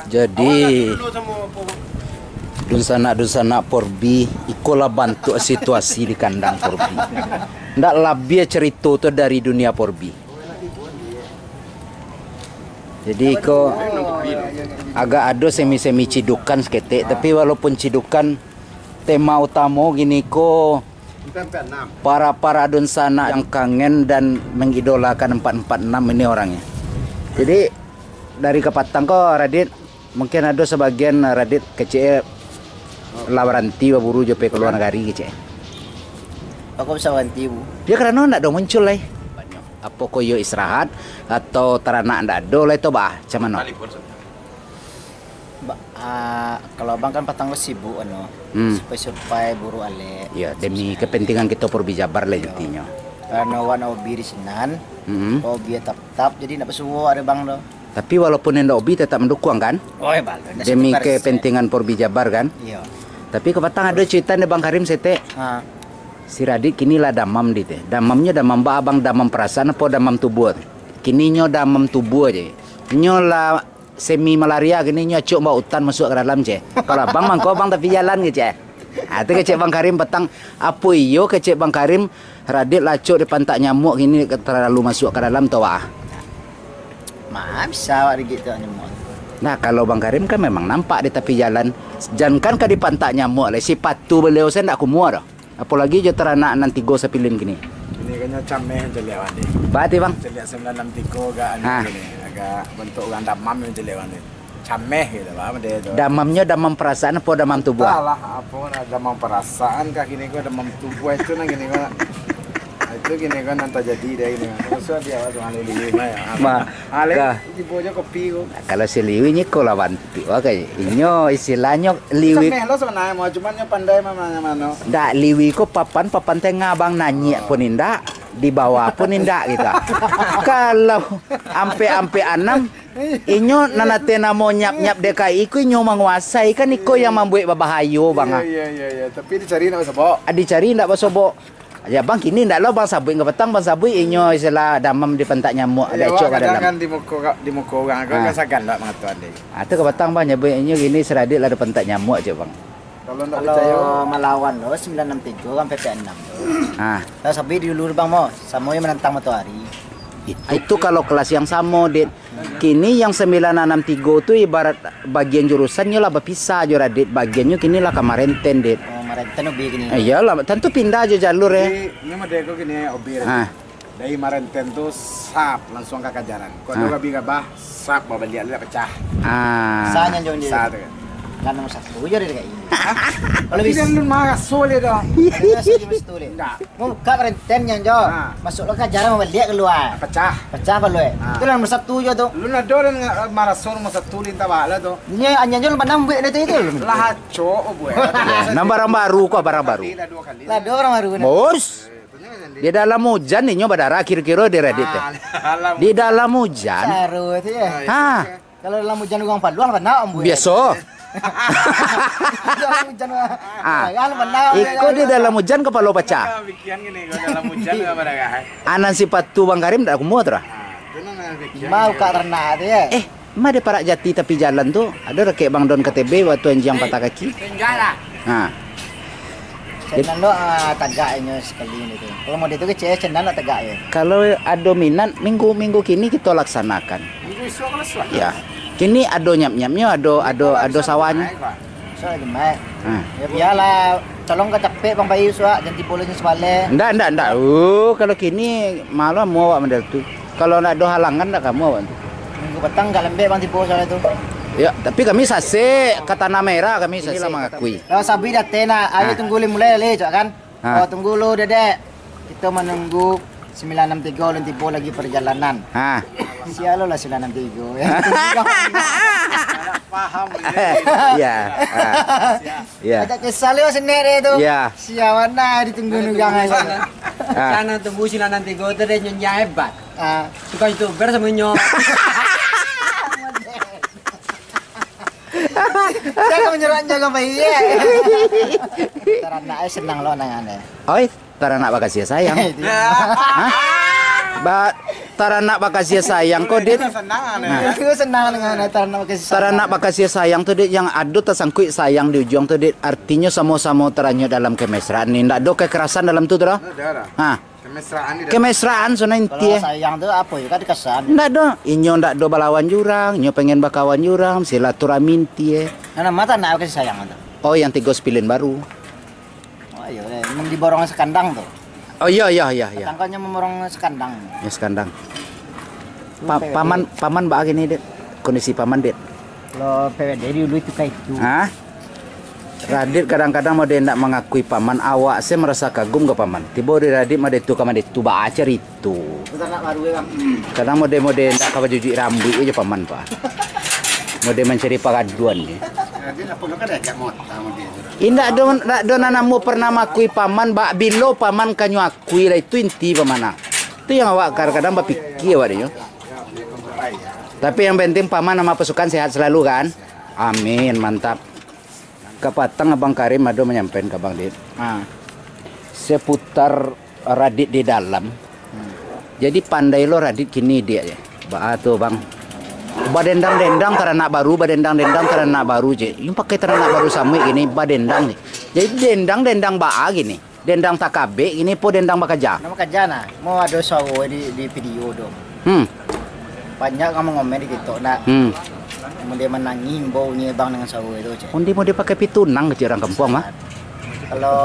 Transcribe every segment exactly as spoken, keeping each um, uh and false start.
Jadi, dunsanak-dunsanak Porbi, ikolah bantuak situasi di kandang Porbi. Ndak labiah carito tu dari dunia Porbi. Jadi, iko agak ado semi-semi cidukan saketek, tapi walaupun cidukan, tema utamo kini ko para-para dunsanak yang kangen dan mengidolakan empat empat enam ini orangnya. Jadi, dari kapatang ko, Radit, mungkin ado sabagian Radit kecek lah baranti baburu jo pai ka lua nagari kecek. Aku bisa baranti, Bu. Yo, karano ndak ado muncul lai. Apo ko yo istirahat atau taranak ndak ado lai tu, bah? Macam mano? Ba-, ah, kalau abang kan patang ko sibuk, anu, Hmm. survei-survei buru alek. Ya, demi kepentingan kito Porbi Jabar lah intinyo. Karano awak nak hobi di sinan, Hmm. hobi tetap, jadi nak basuo ado bang tu. Tapi walaupun indak hobi, tetap mandukuang, kan? Oh, ya, bang. Demi kepentingan Porbi Jabar, kan? Iya. Tapi kapatang ado carito dari Bang Karim saketek. Ha. Si Radit kini lah damam di teh. Damamnyo damam ba abang, damam perasaan apo damam tubuah tu? Kini nyo damam tubuah je. Nyo lah semi malaria kini, nyo acok bak utan masuak ka dalam, ceh. Kalau abang mangko abang tapi jalan ke, ceh. Ah, tu kecek Bang Karim patang, apo iyo kecek Bang Karim, Radit lah acok dipantak nyamuak kini, talalu masuak ka dalam tu, wah. Ma, bisa awak digigik tu nyamuak. Nah, kalau Bang Karim kan memang nampak di tapi jalan. Jankan ka dipantak nyamuak lai, sipatu baliau sajo ndak kumuah doh. Apolagi jo taranak nan tigo sapilin kini. Kini kan nyo cameh jo liak wandi. Bati, Bang. Jo liak sambilan anam tigo agak anu Ha. kini, agak bantuak urang damam jo liak wandi. Cameh gitu, Bang, dia tu. Damamnyo damam perasaan apo damam tubuah? Entahlah, apo lah, damam perasaan kah kini ko, damam tubuah itu nah kini ko. Itu kini ko nan tajadi deh kini. Maksud dia awak tu alih-alih mah ya. Ma, Ah, leh, kah. Tibo jo kopi ko. Kalau si Liwi nyo iko lah bantuak, wah, kayak inyo istilahnyo Liwi. Sameh lo sabananyo, cuman nyo pandai mah mano-mano. Ndak, Liwi ko papan, papan tengah, Bang, nanyik pun indak, di bawah pun indak gitu. Kalau ampek-ampek anam, inyo nan ate namo nyap-nyap D K I ko inyo manguasai, kan iko yang mambuek babahayo, Bang, ah. Iya, iya, iya, iya. Tapi dicari ndak basobok. Ah, dicari ndak basobok. Ya, Bang, kini ndak lo Bang sabuik ka patang, Bang sabuik inyo istilah damam dipantak nyamuak, Iyo, ado acok ka kadang dalam. Kan di muko, di muko urang ko Ha. kan sagan lah mangatoan deh. Ah, tu ka patang, Bang, nyabuik inyo kini si Radit lah dipantak nyamuak, cek, Bang. Kalau ndak Kalau picayo malawan lo, sembilan enam tiga kan P P enam tu. Ha. Lah sabuik dulu, Bang, mo, samo yang menantang matoari. Itu, itu kalau kelas yang samo, Dit. Kini yang sembilan anam tiga tu ibarat bagian jurusan nyo lah bapisah jo Radit, bagian nyo kini lah ka Marenten, Dit. Oh, Marenten hobi kini. Eh, iyolah, tantu pindah jo jalur, eh. Jadi, ini mah dia kini hobi. Ha. Dari Marenten tu, sap, langsung ka Kajaran. Kok Ha. ado gabah-gabah, sap, babaliak lah pacah. Ah. Sanya jo dia. Sa tu kan. Kan nomor satu je dia dekat ini. Hah? Kalau Tapi bisa dia alun maraso dia dah. Dia rasa dia mesti tu, Lek. Ndak. Mau buka Marenten nyo, Jo. Ha. Masuk lo Kajaran, babaliak kalua. Pacah. Pacah baluek. Ha. Itulah nomor satu jo tu. Alun ado dan nga-, maraso nomor satu di Tabak lah tu. Nyo, anyo jo alun panah buek dia tu itu. Lah, acok buek. Nan barang baru ko, barang baru. Tadi lah dua kali. Lah, dua orang baru ni. Bos. Di dalam hujan inyo badarah kiro-kiro di Radit tu. Ah, dalam Di dalam hujan. Saru tu ya. Ah, Ha. Kalau dalam hujan urang paluah, panah ambuih. Biaso. Dalam hujan, Ah. Kan panah. Iko di dalam hujan kapalo pacah. Bikian gini, kalau dalam hujan nggak badarah. Anan sipatu Bang Karim ndak kumuah tu dah. Ah, itu namanya bikian. Mau kak ternak tu ya. Eh, ma di Parak Jati tapi jalan tu, ado rakek Bang Don K T B waktu anjiang patah kaki. Tinggal lah. Ha. Senang lo, ah, tagak inyo sekali ni tu. Kalau model tu kecil, senang nak tagak ya. Kalau ado minat, minggu-minggu kini kito laksanakan. Minggu esok kalau suah. Ya. Kini ado nyap-nyapnyo, ado, ado, ado sawahnyo. Esok lagi mai. Ha. Ya bialah, tolong ka capek Bang Bayu suak, jangan tibo lagi sabaleh. Ndak, ndak, ndak. Oh, kalau kini malam mau awak model tu. Kalau ndak ado halangan, ndak kamu awak tu. Minggu patang agak lambek Bang tibo soalnya tu. Ya, tapi kami sasek ka Tanah Merah, kami sasek lah mangakui. Kalau sabi datang nak, ayo Ha. tunggu lai mulai lai, cak kan? Ha. Oh, tunggu lu, Dedek. Kita menunggu sembilan enam tiga ulun tibo lagi perjalanan. Ha. Sial lo lah sembilan enam tiga. Paham. Ya. Ha. Ya. Agak kesal yo senek deh tu. Ya. Sial mana ditunggu nugang aja. Ha. Sana tunggu sembilan enam tiga tu deh nyonya hebat. Ah. Tukang youtuber sama nyo. Jangan menyerang, jangan baik. Taranak ai senang lo nang aneh. Oi, taranak bakasiah sayang. Itu. Hah? Ba-, Taranak bakasiah sayang ko, Dit. Senang, nah. Itu senang dengan taranak bakasiah sayang. Taranak bakasiah sayang tu, Dit, yang ado tasangkuik sayang di ujuang tu, Dit. Artinyo samo-samo taranyuik dalam kemesraan ni. Ndak ado kekerasan dalam tu, tu doh. Ndak ado lah. Ha. Kemesraan ni dah. Kemesraan, sudah inti, eh. Kalau sayang tu apo yo, kan dikasiahan. Ndak ado. Inyo ndak ado balawan jurang, inyo pengen bakawan jurang, silaturahmi inti, eh. Nah, nama taranak bakasiah sayang tu? Oh, yang tigo sapilin baru. Oh, iyo, eh, nan diborong sakandang tu. Oh, iyo, iyo, iyo, iyo. Tangkonyo mamborong sakandang. Ya, sakandang. Pa-, paman, paman baa kini, Dit? Kondisi paman, Dit? Kalau P W D dulu itu ka itu. Hah? Radit kadang-kadang mode ndak mangakui paman, awak se marasa kagum ka paman. Tibo di Radit mode tu ka mode tu, baa carito. Itu taranak baru, ya, Bang? Kadang mode-mode ndak ka bajujuik rambuik aja paman, Pak. Mode mancari pangaduan ni. Radit apo lo ka diajak mota mode tu? Indak do, ndak do nan ambo pernah mangakui paman, bak bilo paman ka nyo akui lah, itu inti paman ah. Itu yang awak kadang-kadang bapikia awak dinyo. Tapi yang penting paman sama pasukan sehat selalu kan? Amin, mantap. Kapatang Abang Karim ado manyampaikan ka Abang Dit. Ha. Seputar Radit di dalam. Hmm. Jadi pandai lo Radit kini diak je. Baa tu, Bang. Badendang-dendang taranak baru, badendang-dendang taranak baru je. Yang pakai taranak baru samuik gini, badendang je. Jadi dendang-dendang baa gini. Dendang takabek gini po dendang bakaja? Dendang bakaja nah. Mau ado suaro di, di video tu. Hmm. Banyak urang mangomen di TikTok nak. Hmm. Kemudian manangih imbau bunyi abang dengan suaro itu, cek. Undi mau dipakai pitunang kecil orang kampung, mah. Kalau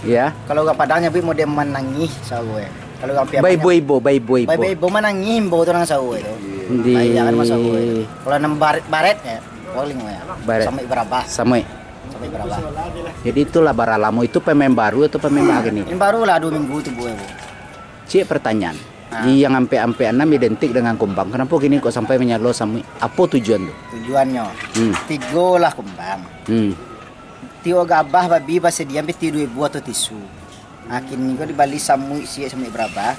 Iya. Kalau urang Padang nyabuik model manangih suaro, eh. Kalau urang Piaman baibo-ibo, baibo-ibo. Baibo-ibo manangih imbau tu dengan suaro itu. Undi. Baik, jangan masuk suaro itu. Kalau nang baret-baret ya, paling ya. Baret. Sampai berabah. Sampai. Sampai berapa? Jadi itulah baralamo itu pemain baru atau pemain lama ni? Yang baru lah dua minggu tu, Bu, ya, Bu. Cik pertanyaan. Ah. Di yang ampek-ampek anam identik dengan kumbang. Kenapa kini kok sampai menyalo samuik? Apa tujuan tu? Tujuannyo, hmm, tigo lah kumbang. Hmm. Tiok gabah babi basadian piti dua ribu atau tisu. Nah, kini ko dibali samuik siek, samuik barabah.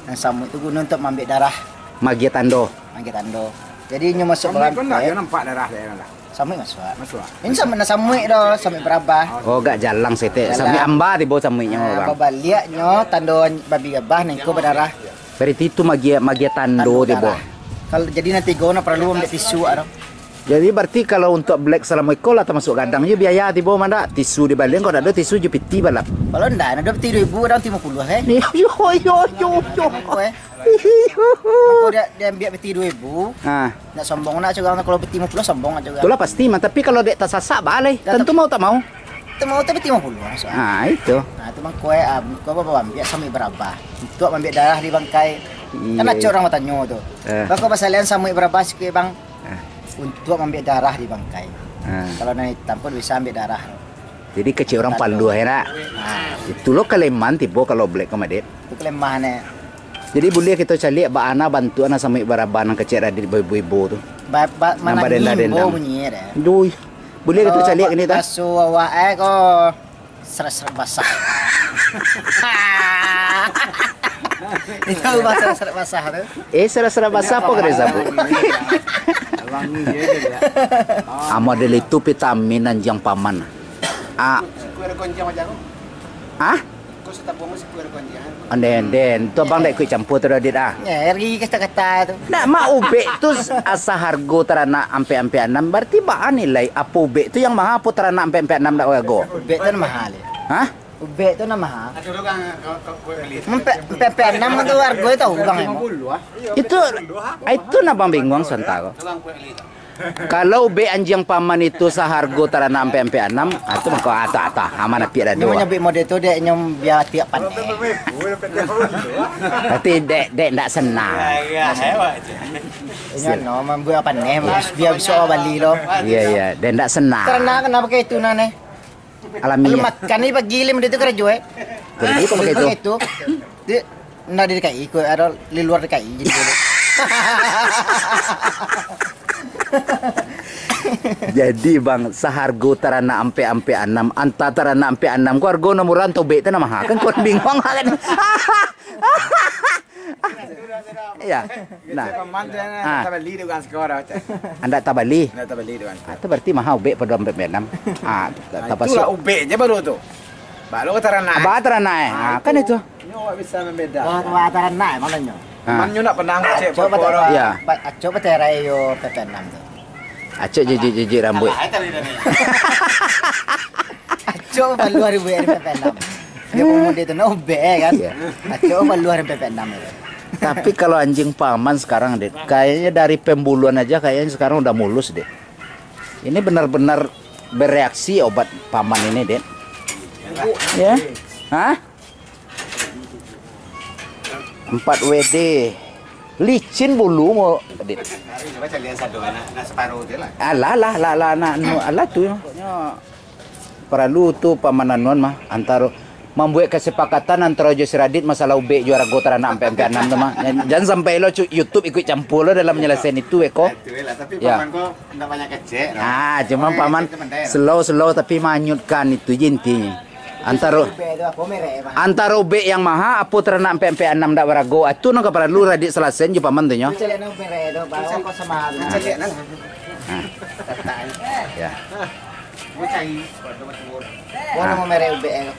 Nan samuik tu guno untuak maambiak darah. Magiah tando. Magiah tando. Jadi inyo masuk. Samuik ko ndak, yo nampak darah dia lah. Samuik masuak. Masuak. Ini samuik, nah, samuik doh, samuik barabah. Oh, agak jalang setek. Jalang. Samuik amba tibo samuiknyo, nah, Bang. Babaliaknyo tando babi gabah nan ko badarah. Berarti itu magiah, magiah tando tibo. Tando darah. Kalau jadi nanti go nak paralu ambiak tisu, ah, doh. Jadi, berarti kalau untuak black salamo iko lah tamasuak gadang jo biaya tibo, mah ndak? Tisu dibalian, kalau ndak ado tisu jo piti balap. Kalau ndak, ado piti dua ribu, ado piti limo puluah, eh. Yo, yo, yo, yo, yo. Mangko, eh. Mangko dia, dia ambiak piti dua ribu. Ha. Ndak sombong nak curang, kalau piti limo puluah sombong nak curang. Itulah pasti, mah. Tapi kalau dek tasasak, balai. Tantu mau tak mau. Tu mau tu piti limo puluah, maksudnya. Ha, itu. Nah, tu mangko, eh, ah, mangko apa, ambiak samuik barabah. Untuak ambiak darah di bangkai. Kan iyo, ado urang batanyo tu. Eh. Bako basalian samuik barabah sikit, Bang. Ah. Untuak maambiak darah di bangkai. Ah. Kalau nan itam pun bisa ambiak darah. Jadi kecil orang palu, eh, nak? Ah. Itu lo kaleman tibo kalau black ko, Madit. Itu kaleman, eh. Jadi buliah kito caliak baa bantuak nan samuik barabah nan kecek Radit baibo-ibo tu. Ba-, ba-, nan manangih badendang-dendang. Imbau bunyi dia. Duh. Buliah kito caliak kini tu. Baso awak, eh, ko. Serak-serak basah. Itu bahasa serak basah tu. Eh, serak-serak basah apa kena disebut? Wangi je dia. Ah, model itu vitamin anjiang paman. Ah. Hah? Onden, den. Tu abang dek kuik campur tu, Radit, ah. Ngeri kata-kata tu. Nak mak ubek tu s-, asa hargo taranak ampek-ampek anam. Berarti baa nilai apo ubek tu yang maha, apo taranak ampek-ampek anam dak hargo? Ubek tu nan maha, le. Hah? Ubek tu nan maha. Ampek, ampek-ampek anam tu hargo tahu bang emang. Itu, itu nan abang bingung sementara. Kalau ubek anjiang paman itu sahargo taranak ampek-ampek anam, ah, tu mako, ah, tak, tak, aman apiak dah tu. Nyo manyabik model tu dek nyo bia tiak paneh. Berarti dek, dek ndak senang. Inyo no mambuek paneh, bia bisuak bali lo. Iya, iya, dek ndak senang. Karena kenapa kayak itu nah, neh? Alami. Lalu makan ni pagi lima itu karajo, eh. Jadi kok begitu? Begitu. Di, ndak di D K I, ko ado di luar D K I jadi dulu. Jadi, Bang, sahargo taranak ampek-ampek anam, anta taranak ampek anam, ko hargo nan murah, anta ubek tu nan maha. Kan ko bingung kan? Iya. Nah. Ah. Andak tabali dek urang siko dah, Cak. Andak tabali? Andak tabali dek urang siko. Ah, tu berarti maha ubek pado ampek-ampek anam. Ah, ta-, ah, tapasuk. Itulah ubek je baru tu. Baru ka taranak. Abah taranak, eh. Ah, kan itu. Nyo awak bisa mambeda. Wah, wah, taranak, eh, makonyo. Ha. Mannyo nak panang cek. Acok bapo patah, dah. Ya. Ba-, acok baterai yo P P enam tu. Acok jijik-jijik rambuik. Alah, tadi dah ni. Acok baluah ribu dari P P enam. Dia pemuda tu nak ubek, kan? Iya. Acok baluah dari P P enam tu. Tapi kalau anjing paman sekarang, Dit, kayaknya dari pembuluan aja kayaknya sekarang udah mulus, Dit. Ini benar-benar bereaksi obat paman ini, Dit. Ya? Hah? Empat W D. Licin bulu mo, Dit. Coba calian satu, nak, nak separuh je lah. Alah, lah, lah, lah, nak, nu, alah tu. Pokoknya, paralu tu paman anuan mah, antaro mambuek kasapakatan antaro jo si Radit masalah ubek jo arago taranak ampek-ampek anam tu mah. Jan, jan sampai lo cu-, YouTube ikut campur lo dalam manyalaikan itu, Eko. Betul lah, tapi Ya. paman ko ndak banyak kecek lah. Ah, cuma Banyak paman kecek tu pandai lah. slow-slow tapi maanyutkan itu je intinyo. Antaro Ubek tu apo merek, Bang? antaro ubek yang maha, apo taranak ampek-ampek anam ndak barago, ah, tu nan ka paralu Radit salasaian jo paman tu nyo. Caliak nang merek tu, Bang, ko sama tu. Caliak nang. Ah. Ya. Gua cari. Gua nemu merek ubek tu.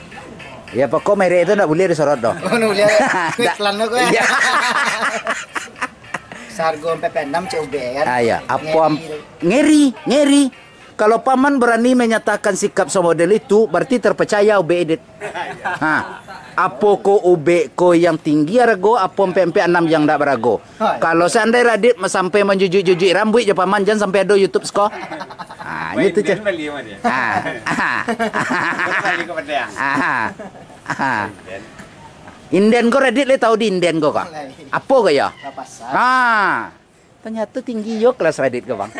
Ya, pokok merek itu ndak boleh disorot doh. Oh, ndak boleh. Ku Ndak. iklan lo, ku, ya. Iya. Seharga empat puluh enam cek ubek, kan? Ah, ya. Apo am-, Ngeri tu. ngeri, ngeri. Kalau paman berani menyatakan sikap semodel itu, berarti terpercaya ubek Dit. Ha. Apo ko ubek ko yang tinggi arago, apo ampek-ampek anam yang ndak barago. Hai. Kalau seandai Radit sampai manjujuik-jujuik rambuik jo paman, jan sampai ado YouTube siko. Ha, Baik, itu je. Bali sama dia. Ha. Baru bali ke Padang. Ha. Ha. Inden ko Radit le tahu di inden ko ka? Lai. Apo ko yo? Papasan. Ha. Ternyata tinggi yo kelas Radit ko, Bang.